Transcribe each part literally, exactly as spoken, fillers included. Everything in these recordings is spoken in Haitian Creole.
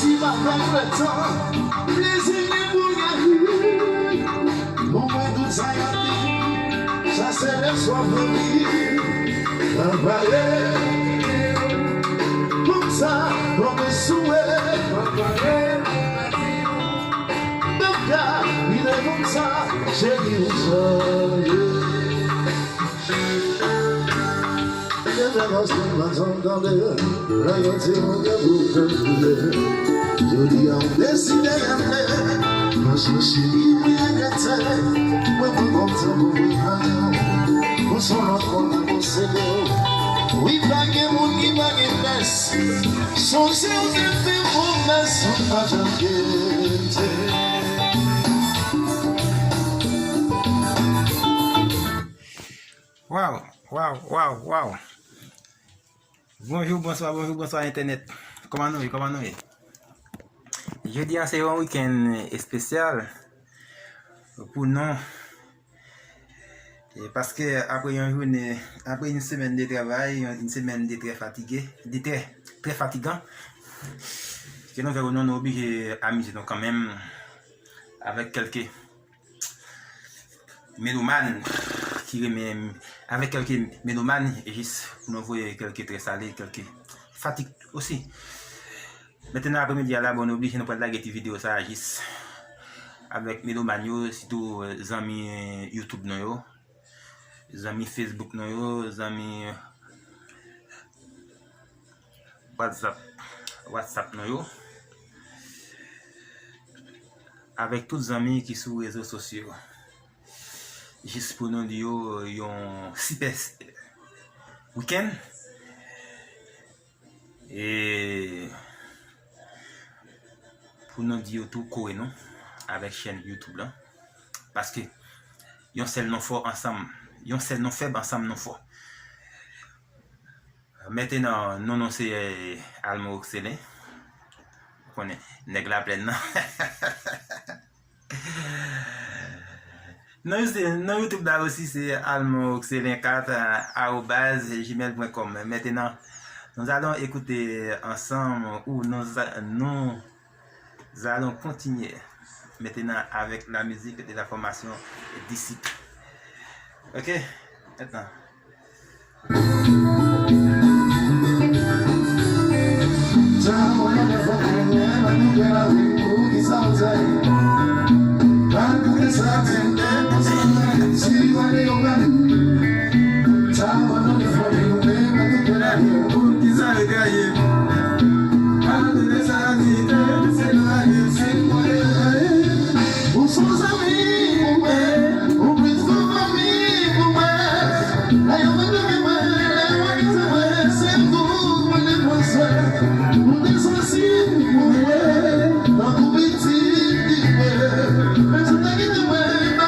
Ti pa pèd lè tan, plezi gen pou gade. Bon, mwen tout sa y ap di, sa se lè swaf anvi. Anpale, konsa, bon, mwen souwe. Anpale, m ap ka vide konsa, cheri, ou sonje. Deja paske m pa janm tande lè yo di ou gen pou fè m kriye. Jodi a ou deside rete. Paske cheri, mwen regrete. Mwen pran kòm tankou mwen pa gen w. Ou se yon lòt moun nan posede w. Wi, pa gen moun ki pa gen pès. Sonje ou te fè pwomès ou pa janm kenbe. Waw, waw, waw, waw. Bonjou, bonswa, bonjou, bonswa entènèt. Kòman nou ye, kòman nou ye? Jodi a se yon wikenn espesyal pou nou. E paske apre yon jounen, apre yon semèn de travay, yon, yon semèn de trè fatige, de trè, trè fatigan, ke nou fè nou, nou oblije amize nou kanmenm avèk kèlke melomàn ki renmen, avèk kèlke melomàn, jis pou nou voye kèlke trè sale, kèlke fatig osi. Mentnan apremidi a la, bon, nou oblije nou pral lage ti videyo sa a jis avèk melomàn yo, sitou, eh, zanmi, eh, YouTube nou yo, zanmi Facebook nou yo, zanmi WhatsApp, WhatsApp nou yo, avèk tout zanmi ki sou rezo sosyo. Jis pou nou di yo yon sipè wikenn. E pou nou di yo tou kore nou avèk chèn YouTube lan. Paske yon sèl nou fò ansanm. Yon sèl nou fèb ansanm nou fò. Mentnan, non, non, se, eh, Almo Oxelen. Ou konnen, nèg Laplèn nan. Non, se, non, YouTube la osi, se Almo Oxelen kat, eh, arobaz gmail pwen kòm. Maintenant, nous allons écouter ensemble, ou nous, a- nous allons continuer maintenant avec la musique de la formation Disciple. Ok? Maintenant. Ou se yon zanmi pou mwen, ou plis ke fanmi pou mwen. Lè yo mande mwen, lè yo mande mwen, se ou mwen te panse. Ou te santi pou mwen, tankou pitit ki mwen. Menm si w te kite mwen, pa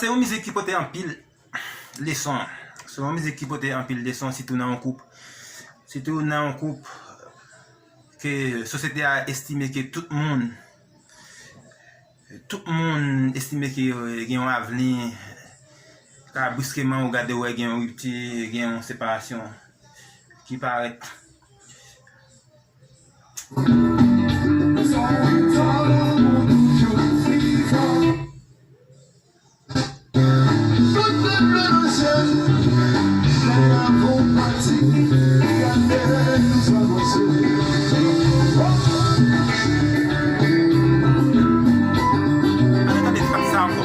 Se yon mizik ki pote anpil leson. Se yon mizik ki pote anpil leson, sitou nan yon koup. Sitou nan yon koup ke sosyete a estime ke tout moun, tout moun estime ke, euh, gen yon avni, ka briskeman ou gade wè gen yon ripti, gen yon separasyon ki parèt. Ann retande pati sa ankò.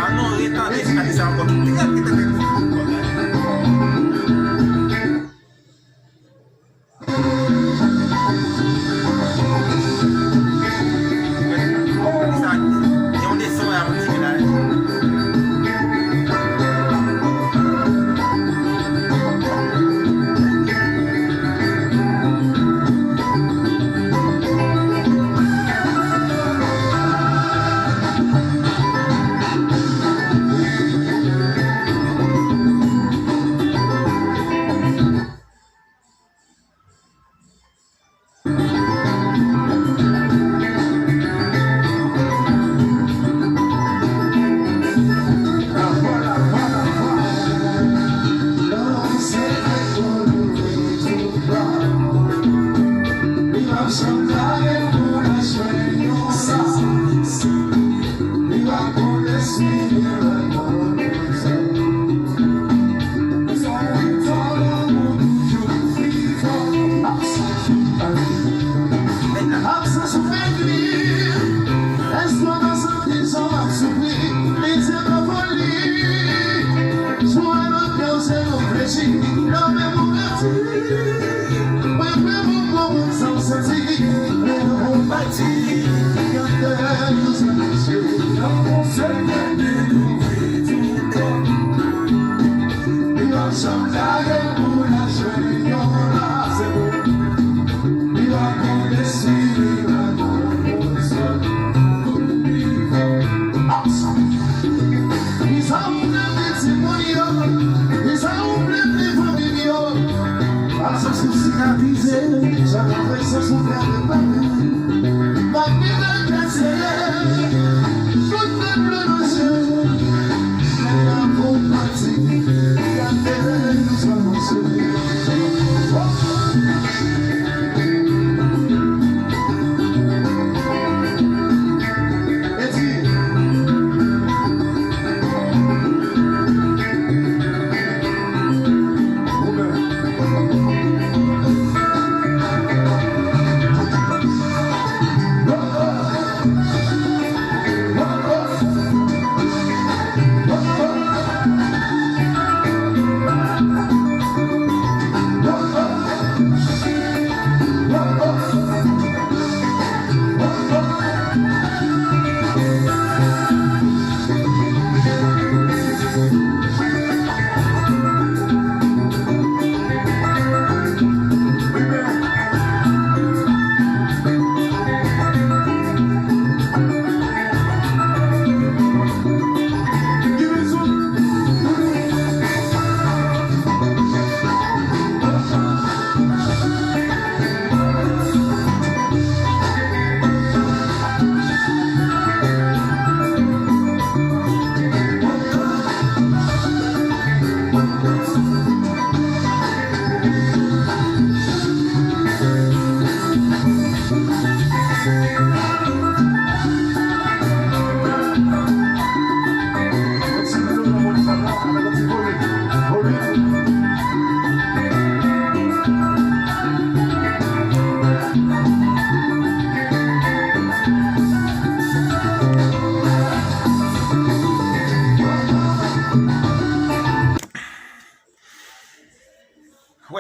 Ann retande pati sa ankò. Sa, gen yon leson la pou tire la.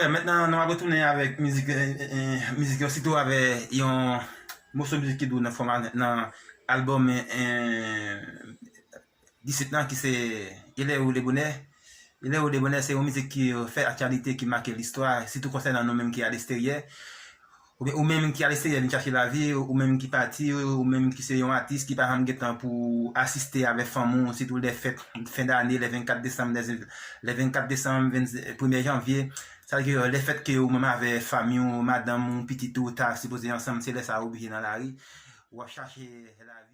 Wè, mentnan nou ap retounen avèk mizik, eh, eh, mizik yo, sitou avè yon moso mizik ki dou nan fòma, nan albòm, eh, disit lan, ki se Il est où le bonheur. Il est où le bonheur, se yon mizik ki, eh, fè aktyalite, ki make listwa, sitou konsènan nou menm ki aleksteryè. oubyen ou menm ki alegzteryè vin chache lavi, ou menm ki pati, ou menm ki se yon atis ki pa janm gen tan pou asiste avèk fanmi w, sitou lè fèt fen dane, lè vennkat desanm, lè, lè vennkat desanm, venn, premye janvye. Sa vle di ke lè fèt ke ou menm avèk fanmi w, madanm ou, pitit ou, ta sipoze ansanm, se lè sa ou oblije nan lari. W ap chache lavi.